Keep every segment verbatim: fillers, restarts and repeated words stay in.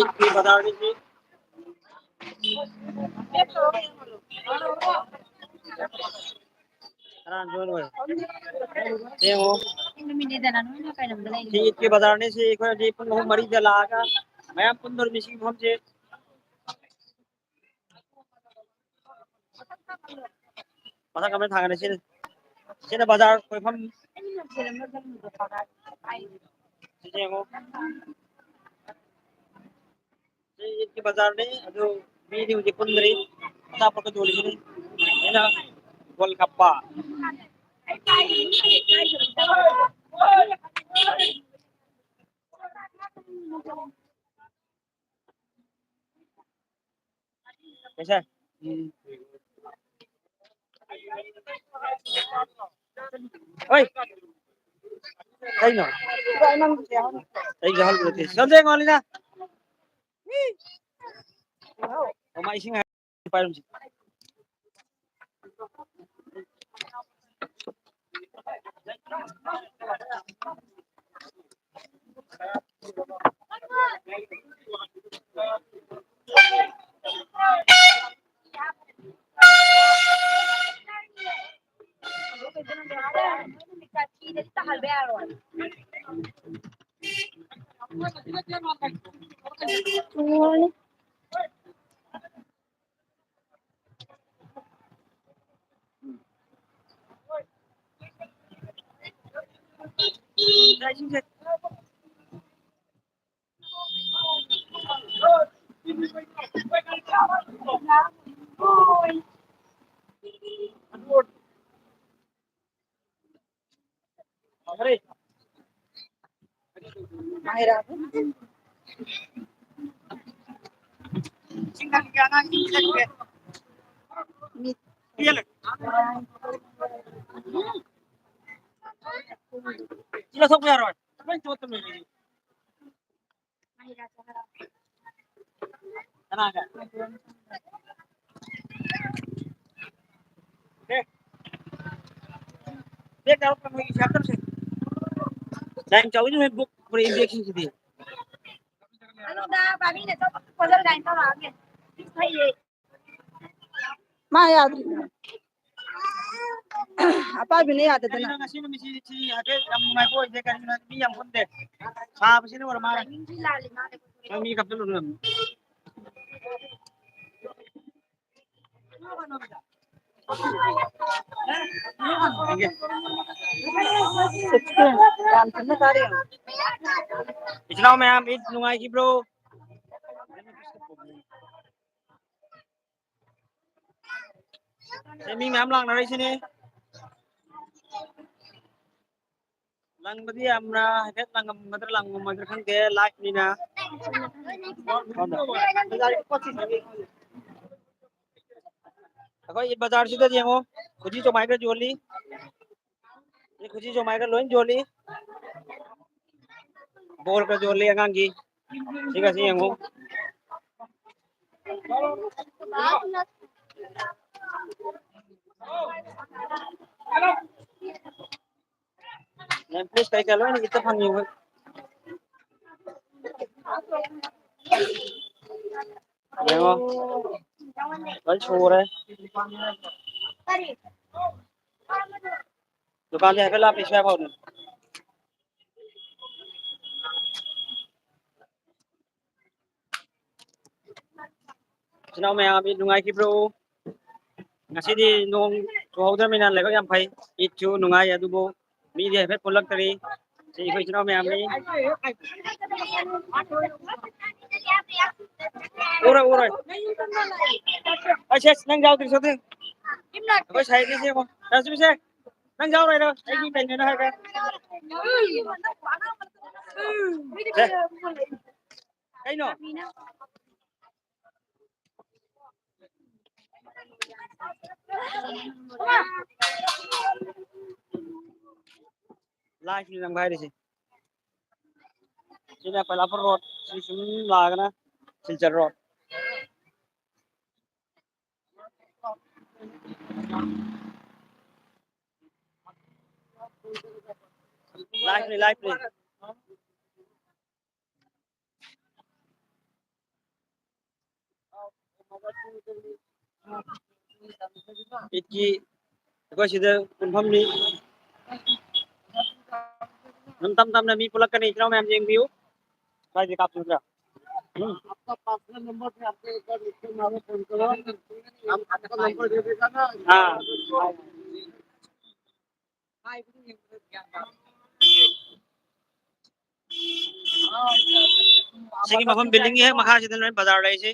ꯏꯠꯀꯤ ꯕꯖꯥꯔꯅꯤ ꯁꯤ꯫ ꯇꯔꯥꯍꯨꯝꯗꯣꯏ ꯂꯣꯏꯔꯦ꯫ ꯌꯦꯡꯉꯣ꯫ ꯁꯤ ꯏꯠꯀꯤ ꯕꯖꯥꯔꯅꯤ ꯁꯤ꯫ ꯑꯩꯈꯣꯏ ꯍꯧꯖꯤꯛ ꯄꯨꯡ ꯑꯍꯨꯝ ꯃꯔꯤꯗ ꯂꯥꯛꯑꯒ ꯃꯌꯥꯝ ꯄꯨꯟꯗꯣꯔꯤꯕꯅꯤ ꯁꯤꯒꯤ ꯃꯐꯝꯁꯦ꯫ ꯃꯊꯛ ꯑꯃ ꯊꯥꯡꯒꯠꯂꯦ꯫ ꯁꯤꯅ, ꯁꯤꯅ ꯕꯖꯥꯔ ꯀꯣꯏꯐꯝ꯫ ꯁꯤ ꯌꯦꯡꯉꯣ꯫ ꯁꯤ ꯏꯠꯀꯤ ꯕꯖꯥꯔꯅꯤ꯫ ꯑꯗꯨ ꯃꯤꯗꯤ ꯍꯧꯖꯤꯛ ꯄꯨꯟꯗ꯭ꯔꯤ꯫ ꯑꯆꯥꯄꯣꯠꯀ ꯌꯣꯜꯂꯤꯕꯅꯤ꯫ ꯁꯤꯅ ꯒꯣꯜꯒꯞꯄꯥ꯫ ꯀꯩꯁꯦ? ꯎꯝ꯫ ꯍꯣꯏ꯫ ꯀꯩꯅꯣ? ꯑꯩ ꯌꯥꯍꯜꯂꯨꯔꯦ꯫ ꯁꯟꯖꯦ ꯉꯥꯂꯤꯅ꯫ ꯑꯃ ꯏꯁꯤꯡ ꯍꯥꯏ-, ꯄꯥꯏꯔꯝꯁꯤ꯫ ꯁꯤ ꯂꯧꯊꯣꯛꯄ ꯌꯥꯔꯣꯏ꯫ ꯂꯣꯏ ꯆꯣꯠꯇ ꯂꯣꯏꯔꯦ꯫ ꯀꯅꯥꯒ? ꯑꯦ꯫ ꯕꯦꯛ ꯌꯥꯎꯔꯛꯄ ꯃꯣꯏꯒꯤ ꯁꯦꯞꯇꯔꯁꯦ꯫ ꯗꯥꯏꯝ ꯆꯥꯎꯕꯤꯅ ꯍꯦꯛ ꯕꯨꯛ ꯄꯨꯔꯛꯏ ꯕꯦꯛꯁꯤꯡꯁꯤꯗꯤ꯫ ꯑꯗꯨꯗ ꯃꯥ ꯌꯥꯗ꯭ꯔꯤ꯫ ꯑꯄꯥꯕꯤꯅ ꯌꯥꯗꯗꯅ꯫ ꯀꯔꯤꯅꯣ ꯉꯁꯤ ꯅꯨꯃꯤꯠꯁꯤ, ꯁꯤ ꯍꯥꯏꯐꯦꯠ ꯌꯥꯝ ꯅꯨꯡꯉꯥꯏꯕ ꯑꯣꯏꯗꯦ꯫ ꯀꯔꯤꯒꯤꯅꯣ ꯍꯥꯏꯗꯤ ꯃꯤ ꯌꯥꯝ ꯄꯨꯟꯗꯦ꯫ ꯁꯥꯕꯁꯤꯅ ꯑꯣꯏꯔ ꯃꯥꯜꯂꯦ꯫ ꯅꯪ ꯃꯤ ꯀꯞꯁꯤꯜꯂꯨꯅꯨ ꯌꯥꯝ꯫ ꯏꯆꯤꯜ ꯏꯅꯥꯎ ꯃꯌꯥꯝ, ꯏꯗ ꯅꯨꯡꯉꯥꯏꯈꯤꯕ꯭ꯔꯣ? ꯁꯦ, ꯃꯤ ꯃꯌꯥꯝ ꯂꯥꯛꯅꯔꯤꯁꯤꯅꯦ꯫ ꯂꯪꯕꯗꯤ ꯌꯥꯝꯅ ꯍꯥꯏꯐꯦꯠ ꯂꯪꯉꯝꯒꯗ꯭ꯔꯥ ꯂꯪꯉꯝꯃꯣꯏꯗ꯭ꯔꯥ ꯈꯪꯗꯦ, ꯂꯥꯏꯐꯅꯤꯅ꯫ ꯑꯩꯈꯣꯏ ꯏꯗ ꯕꯖꯥꯔꯁꯤꯗ ꯌꯦꯡꯉꯣ, ꯈꯨꯖꯤ ꯆꯨꯃꯥꯏꯒ ꯌꯣꯜꯂꯤ꯫ ꯁꯤ ꯈꯨꯖꯤ ꯆꯨꯃꯥꯏꯒ ꯂꯣꯏ ꯌꯣꯜꯂꯤ꯫ ꯕꯣꯜꯒ ꯌꯣꯜꯂꯤ ꯑꯉꯥꯡꯒꯤ꯫ ꯁꯤꯒꯁꯤ ꯌꯦꯡꯉꯨ꯫ ꯅꯦꯝꯄ꯭ꯂꯦꯁ ꯀꯩꯀꯥ ꯂꯣꯏꯅ ꯏꯠꯇ ꯐꯪꯉꯤ ꯃꯣꯏ꯫ ꯌꯦꯡꯉꯣ꯫ ꯂꯣꯏ ꯁꯨꯔꯦ꯫ ꯗꯨꯀꯥꯟꯗꯤ ꯍꯥꯏꯐꯦꯠ ꯂꯥꯞꯄꯤ, ꯁ꯭ꯋꯥꯏ ꯐꯥꯎꯅꯤ꯫ ꯏꯆꯤꯟ ꯏꯅꯥꯎ ꯃꯌꯥꯝ, ꯏꯗ ꯅꯨꯡꯉꯥꯏꯈꯤꯕ꯭ꯔꯣ? ꯉꯁꯤꯗꯤ ꯅꯣꯡ ꯆꯨꯍꯧꯗ꯭ꯔꯕꯅꯤꯅ ꯂꯥꯏꯕꯛ ꯌꯥꯝ ꯐꯩ꯫ ꯏꯗꯁꯨ ꯅꯨꯡꯉꯥꯏ, ꯑꯗꯨꯕꯨ ꯃꯤꯗꯤ ꯍꯥꯏꯐꯦꯠ ꯄꯨꯜꯂꯛꯇꯔꯤ꯫ ꯁꯤ ꯑꯩꯈꯣꯏ ꯏꯆꯤꯟ ꯏꯅꯥꯎ ꯃꯌꯥꯝꯅꯤ꯫ ꯎꯔꯣꯏ, ꯎꯔꯣꯏ꯫ ꯑꯩꯁꯦ ꯅꯪ ꯌꯥꯎꯗ꯭ꯔꯤ, ꯁꯣꯗꯤ꯫ ꯑꯩꯈꯣꯏ ꯁꯥꯏꯠꯀꯤꯁꯦ ꯌꯦꯡꯉꯣ꯫ ꯇꯥꯁꯨꯕꯤꯁꯦ, ꯅꯪ ꯌꯥꯎꯔꯣꯏꯔꯣ? ꯑꯩꯒꯤ ꯀꯩꯅꯣꯅ ꯍꯥꯏꯔꯒ꯫ ꯁꯦ꯫ ꯀꯩꯅꯣ? ꯂꯥꯏꯐꯅꯤ ꯅꯝꯒꯥꯏꯔꯤꯁꯦ꯫ ꯁꯤꯅ ꯀꯣꯏꯂꯥꯄꯨꯔ ꯔꯣꯗ, ꯁꯤ ꯁꯨꯝ ꯂꯥꯛꯑꯒꯅ ꯁꯤꯜꯆꯔ ꯔꯣꯗ꯫ ꯂꯥꯏꯐꯅꯤ, ꯂꯥꯏꯐꯅꯤ꯫ ꯏꯗꯀꯤ ꯑꯩꯈꯣꯏ ꯁꯤꯗ ꯄꯨꯟꯐꯝꯅꯤ꯫ ꯑꯗꯨꯝ ꯇꯝ ꯇꯝꯅ ꯃꯤ ꯄꯨꯜꯂꯛꯀꯅꯤ, ꯏꯆꯤꯟ ꯏꯅꯥꯎ ꯃꯌꯥꯝ ꯌꯦꯡꯕꯤꯌꯨ꯫ ꯀꯥꯏꯗꯩ ꯀꯥꯞꯄꯅꯣ? ꯎꯝ꯫ ꯑꯥ꯫ ꯁꯤꯒꯤ ꯃꯐꯝ building ꯒꯤ ꯍꯦꯛ ꯃꯈꯥꯁꯤꯗ ꯂꯣꯏ ꯕꯖꯥꯔ ꯂꯩꯔꯤꯁꯤ꯫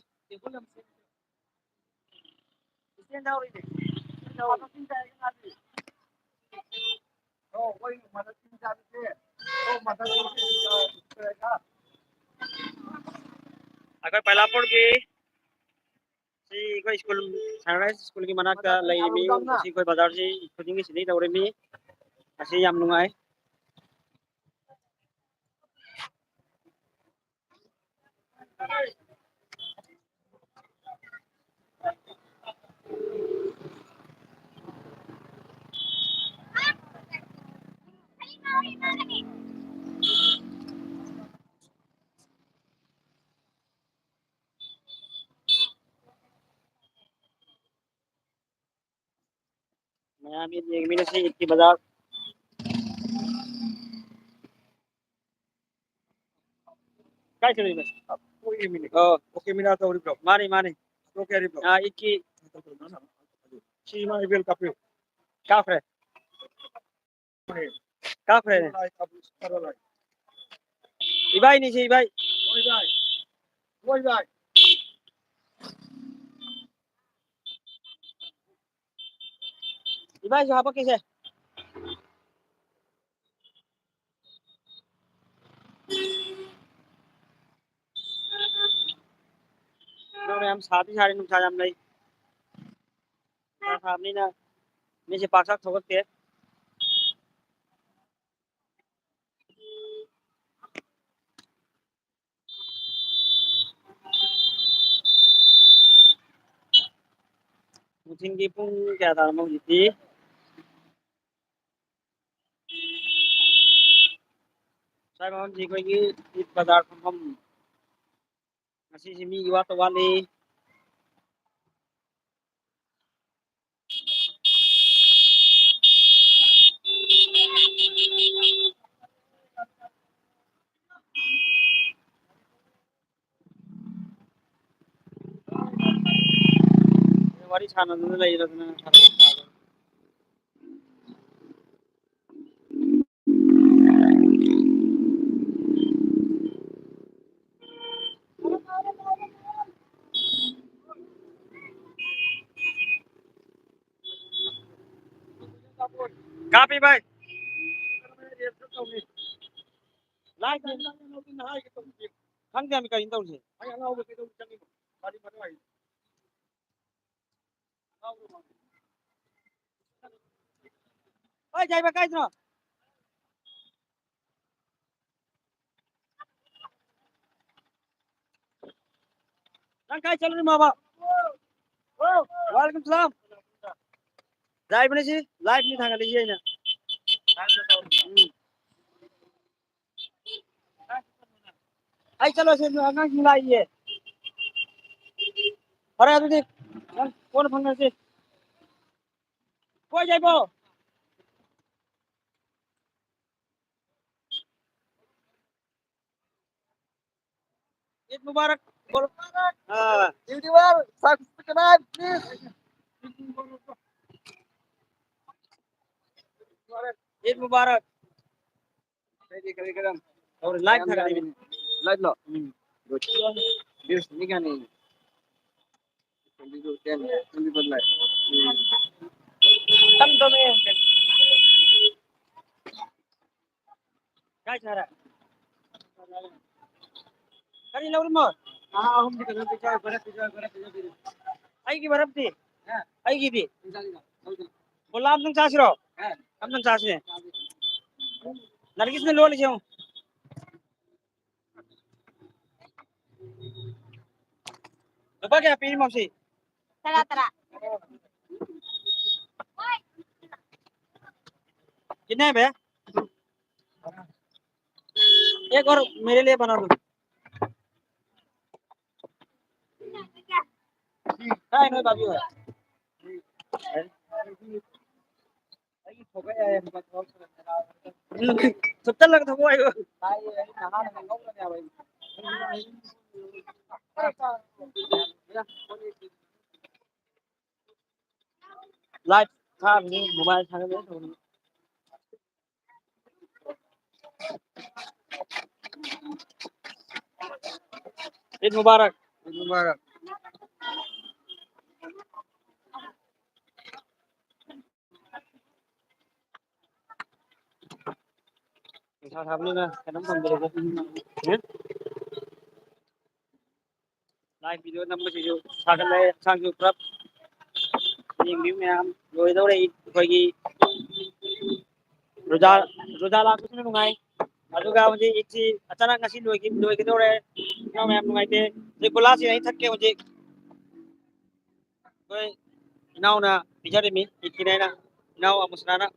ꯑꯩꯈꯣꯏ ꯕꯩꯂꯥꯄꯨꯔꯒꯤ ꯁꯤ ꯑꯩꯈꯣꯏ ꯁ꯭ꯀꯨꯜ, ꯁꯟꯔꯥꯏꯖ ꯁ꯭ꯀꯨꯜꯒꯤ ꯃꯅꯥꯛꯇ ꯂꯩꯔꯤꯕꯤ ꯁꯤ ꯑꯩꯈꯣꯏ ꯕꯖꯥꯔꯁꯤ ꯈꯨꯗꯤꯡꯒꯤ ꯁꯤꯗꯩ ꯇꯧꯔꯤꯃꯤ꯫ ꯑꯁꯤ ꯌꯥꯝ ꯅꯨꯡꯉꯥꯏ꯫ ꯃꯌꯥꯝ ꯏꯗ ꯌꯦꯡꯃꯤꯟꯅꯁꯤ, ꯏꯗꯀꯤ ꯕꯖꯥꯔ꯫ ꯀꯥꯏ ꯆꯠꯂꯤꯅꯣ? ꯑꯣꯀꯦ ꯃꯤꯅꯥ ꯇꯧꯔꯤꯕ꯭ꯔꯣ? ꯃꯥꯅꯤ, ꯃꯥꯅꯤ꯫ ꯇꯣꯛꯀꯦ ꯍꯥꯏꯔꯤꯕ꯭ꯔꯣ? ꯑꯥ, ꯏꯗꯀꯤ꯫ ꯁꯤ ꯏꯃꯥ ꯏꯕꯦꯜ ꯀꯥꯞꯄꯤꯌꯨ꯫ ꯀꯥꯞꯈ꯭ꯔꯦ꯫ ꯀꯥꯞꯈ꯭ꯔꯦꯅꯦ꯫ ꯏꯕꯥꯏꯅꯤ ꯁꯤ, ꯏꯕꯥꯏ꯫ ꯍꯣꯏ, ꯚꯥꯏ꯫ ꯍꯣꯏ, ꯚꯥꯏ꯫ ꯏꯕꯥꯏꯁꯨ ꯍꯥꯄꯛꯀꯦꯁꯦ꯫ ꯌꯥꯝ ꯁꯥꯗꯤ ꯁꯥꯔꯤ, ꯅꯨꯡꯁꯥ ꯌꯥꯝ ꯂꯩ꯫ ꯅꯨꯡꯁꯥ ꯁꯥꯕꯅꯤꯅ ꯃꯤꯁꯦ ꯄꯥꯛ ꯁꯥꯛ ꯊꯣꯛꯂꯛꯇꯦ꯫ ꯅꯨꯡꯊꯤꯟꯒꯤ ꯄꯨꯡ ꯀꯌꯥ ꯇꯥꯔꯝꯃꯣ ꯍꯧꯖꯤꯛꯇꯤ? ꯁ꯭ꯋꯥꯏ ꯃꯐꯝꯁꯤ ꯑꯩꯈꯣꯏꯒꯤ ꯏꯗ ꯕꯖꯥꯔ ꯐꯝꯐꯝ꯫ ꯉꯁꯤꯁꯤ ꯃꯤ ꯏꯋꯥꯠꯇ ꯋꯥꯠꯂꯤ꯫ ꯋꯥꯔꯤ ꯁꯥꯟꯅꯗꯅ ꯂꯩꯔꯗꯅ꯫ ꯀꯥꯞꯄꯤ ꯚꯥꯏ꯫ ꯂꯥꯏꯠ ꯈꯪꯗꯦ ꯍꯥꯏꯕꯅꯤ ꯀꯔꯤꯅꯣ ꯇꯧꯔꯤꯁꯦ꯫ ꯍꯣꯏ, ꯌꯥꯏꯃ, ꯀꯥꯏꯗꯅꯣ? ꯅꯪ ꯀꯥꯏ ꯆꯠꯂꯨꯔꯤꯃꯣꯕ? ꯋꯥꯂꯩꯀꯨꯝ ꯁꯂꯥꯝ꯫ ꯌꯥꯏꯃꯅꯦ ꯁꯤ, ꯂꯥꯏꯚꯅꯤ ꯊꯥꯒꯠꯂꯛꯏꯁꯦ ꯑꯩꯅ꯫ ꯎꯝ꯫ ꯑꯩ ꯆꯠꯂꯣ ꯁꯤ, ꯑꯉꯥꯡꯁꯤꯡ ꯂꯥꯛꯏꯌꯦ꯫ ꯐꯔꯦ ꯑꯗꯨꯗꯤ, ꯅꯪ ꯀꯣꯟꯅ ꯐꯪꯅꯔꯁꯤ꯫ ꯀꯣꯏ ꯌꯥꯏꯕꯣ? ईद मुबारक बोलो। हाँ। YouTuber, subscribe, please। ईद मुबारक। और live था गाड़ी में। Live लो। हम्म। Good। Views नहीं क्या नहीं। Twenty two, ten, twenty two live। हम्म। कम तो नहीं है। ꯀꯥꯏ ꯁꯥꯔꯦ? ꯀꯔꯤ ꯂꯧꯔꯤꯃꯣ? ꯑꯥ, ꯑꯍꯨꯝꯗꯤ ꯀꯩꯅꯣ ꯄꯤꯖꯔꯦ, ꯕꯔꯞ ꯄꯤꯖꯔꯦ, ꯕꯔꯞ ꯄꯤꯖꯔꯦ꯫ ꯑꯩꯒꯤ ꯕꯔꯞꯇꯤ? ꯍꯥ? ꯑꯩꯒꯤꯗꯤ? ꯄꯤꯖꯔꯦ, ꯂꯧꯖꯔꯦ꯫ ꯕꯣꯂꯥ ꯑꯝꯇꯪ ꯆꯥꯁꯤꯔꯣ? ꯍꯥ? ꯑꯝꯇꯪ ꯆꯥꯁꯤꯅꯦ꯫ ꯆꯥꯁꯤ꯫ ꯅꯔꯒꯤꯁꯅ ꯂꯣꯜꯂꯤꯁꯦ ꯌꯦꯡꯉꯨ꯫ ꯂꯨꯄꯥ ꯀꯌꯥ ꯄꯤꯔꯤꯃꯣ ꯁꯤ? ꯇꯔꯥ, ꯇꯔꯥ꯫ कितने हैं भैया? एक और मेरे लिए बना दो। काय नाही बाबी होय. ꯁꯨꯠꯇ ꯂꯪꯊꯣꯛꯄ ꯑꯣꯏꯌꯣ꯫ Live ꯊꯥꯕꯅꯤ, mobile ꯊꯥꯒꯠꯂꯦ ꯇꯧꯕꯅꯤ꯫ Eid Mubarak. Eid Mubarak. ꯅꯨꯡꯁꯥ ꯁꯥꯕꯅꯤꯅ ꯀꯩꯅꯣꯝ ꯊꯝꯕꯤꯔꯒꯦ꯫ ꯂꯥꯏ ꯚꯤꯗꯤꯑꯣ ꯅꯝꯕꯁꯤꯁꯨ ꯁꯥꯒꯠꯂꯛꯑꯦ, ꯍꯛꯆꯥꯡꯁꯨ ꯄꯨꯂꯞ꯫ ꯌꯦꯡꯕꯤꯌꯨ ꯃꯌꯥꯝ, ꯂꯣꯏꯗꯧꯔꯦ ꯑꯩꯈꯣꯏꯒꯤ ꯔꯣꯖꯥ, ꯔꯣꯖꯥ ꯂꯥꯛꯄꯁꯤꯅ ꯅꯨꯡꯉꯥꯏ꯫ ꯑꯗꯨꯒ ꯍꯧꯖꯤꯛ ꯏꯗꯁꯤ ꯑꯆꯥꯅꯛ ꯉꯁꯤ ꯂꯣꯏꯈꯤ-, ꯂꯣꯏꯒꯗꯧꯔꯦ꯫ ꯏꯅꯥꯎ ꯃꯌꯥꯝ ꯅꯨꯡꯉꯥꯏꯇꯦ꯫ ꯍꯧꯖꯤꯛ ꯒꯨꯂꯥꯁꯤ ꯑꯩ ꯊꯛꯀꯦ ꯍꯧꯖꯤꯛ꯫ ꯑꯩꯈꯣꯏ ꯏꯅꯥꯎꯅ ꯄꯤꯖꯔꯤꯃꯤ, ꯏꯗꯀꯤꯅꯦꯅ, ꯏꯅꯥꯎ ꯑꯃꯨꯁꯅꯥꯅ꯫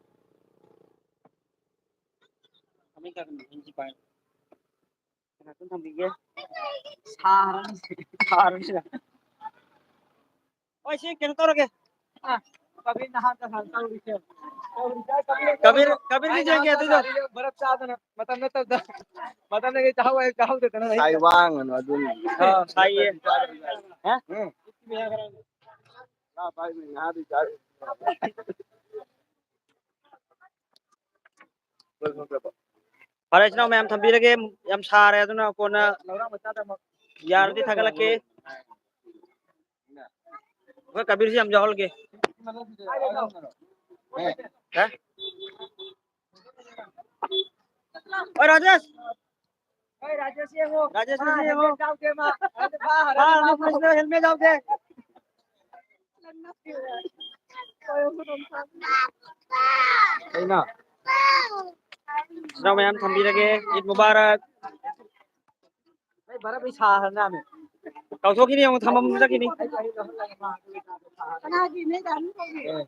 ꯀꯃꯥꯏꯅ ꯇꯧꯔꯤꯅꯣ? ꯏꯟꯆꯤ ꯄꯥꯏ꯫ ꯀꯅꯥ ꯈꯨꯠ ꯊꯝꯕꯤꯒꯦ? ꯁꯥꯔꯅꯤ꯫ ꯁꯥꯔꯅꯤ ꯁꯤꯗ꯫ ꯍꯣꯏ, ꯁꯤ ꯀꯩꯅꯣ ꯇꯧꯔꯒꯦ꯫ ꯑ, ꯀꯕꯤꯔꯅ ꯍꯥꯟꯅ ꯍꯥꯟꯅ ꯇꯧꯔꯤꯁꯦ꯫ ꯀꯕꯤꯔ, ꯀꯕꯤꯔꯒꯤ ꯌꯦꯡꯒꯦ ꯑꯗꯨꯏꯗꯣ꯫ ꯕꯔꯞ ꯆꯥꯗꯅ ꯃꯇꯝ ꯅꯠꯇꯕꯗ꯫ ꯃꯇꯝꯗ ꯀꯩ ꯆꯥꯍꯧ ꯍꯥꯏ ꯆꯥꯍꯧꯗꯦꯗꯅ꯫ ꯁꯥꯏ ꯋꯥꯡꯉꯅꯨ ꯑꯗꯨꯅꯤ꯫ ꯑ, ꯁꯥꯏꯌꯦ꯫ ꯍꯥ? ꯎꯝ꯫ ꯆꯥ ꯄꯥꯏꯕꯅꯤ ꯉꯥꯗꯤ ꯆꯥꯔꯤ꯫ ꯐꯔꯦ, ꯏꯆꯤꯟ ꯏꯅꯥꯎ ꯃꯌꯥꯝ ꯊꯝꯕꯤꯔꯒꯦ꯫ ꯌꯥꯝ ꯁꯥꯔꯦ, ꯑꯗꯨꯅ ꯀꯣꯟꯅ ꯌꯥꯔꯗꯤ ꯊꯥꯒꯠꯂꯛꯀꯦ꯫ ꯑꯩꯈꯣꯏ ꯀꯕꯤꯔꯁꯤ ꯌꯥꯝ ꯌꯥꯎꯍꯜꯂꯒꯦ꯫ ꯍꯦ? ꯍꯣꯏ, ꯔꯥꯖꯦꯁ꯫ ꯍꯣꯏ, ꯔꯥꯖꯦꯁ ꯌꯦꯡꯉꯣ꯫ ꯔꯥꯖꯦꯁ ꯃꯥ ꯌꯦꯡꯉꯣ꯫ ꯍꯦꯜꯃꯦꯠ ꯌꯥꯎꯗꯦ ꯃꯥ꯫ ꯃꯥ ꯍꯦꯜꯃꯦꯠ ꯌꯥꯎꯗꯦ꯫ ꯀꯩꯅꯣ? ꯏꯅꯥꯎ ꯃꯌꯥꯝ ꯊꯝꯕꯤꯔꯒꯦ, ꯏꯗ ꯃꯨꯕꯥꯔꯛ꯫ ꯑꯩ ꯚꯥꯔꯠ ꯑꯩ ꯁꯥꯈ꯭ꯔꯅꯤ ꯌꯥꯝꯅ꯫ ꯀꯥꯎꯊꯣꯛꯈꯤꯅꯤ, ꯑꯃꯨꯛ ꯊꯝꯐꯝ ꯆꯠꯈꯤꯅꯤ꯫ ꯑꯩ ꯒꯥꯔꯤ ꯂꯧꯍꯜꯂꯒ ꯃꯥ ꯑꯗꯨꯒꯤ ꯀꯥꯗ ꯁꯥꯈ꯭ꯔꯅꯤ꯫ ꯀꯅꯥꯒꯤꯅꯦ ꯒꯥꯔꯤ ꯇꯧꯒꯦ? ꯑꯦ꯫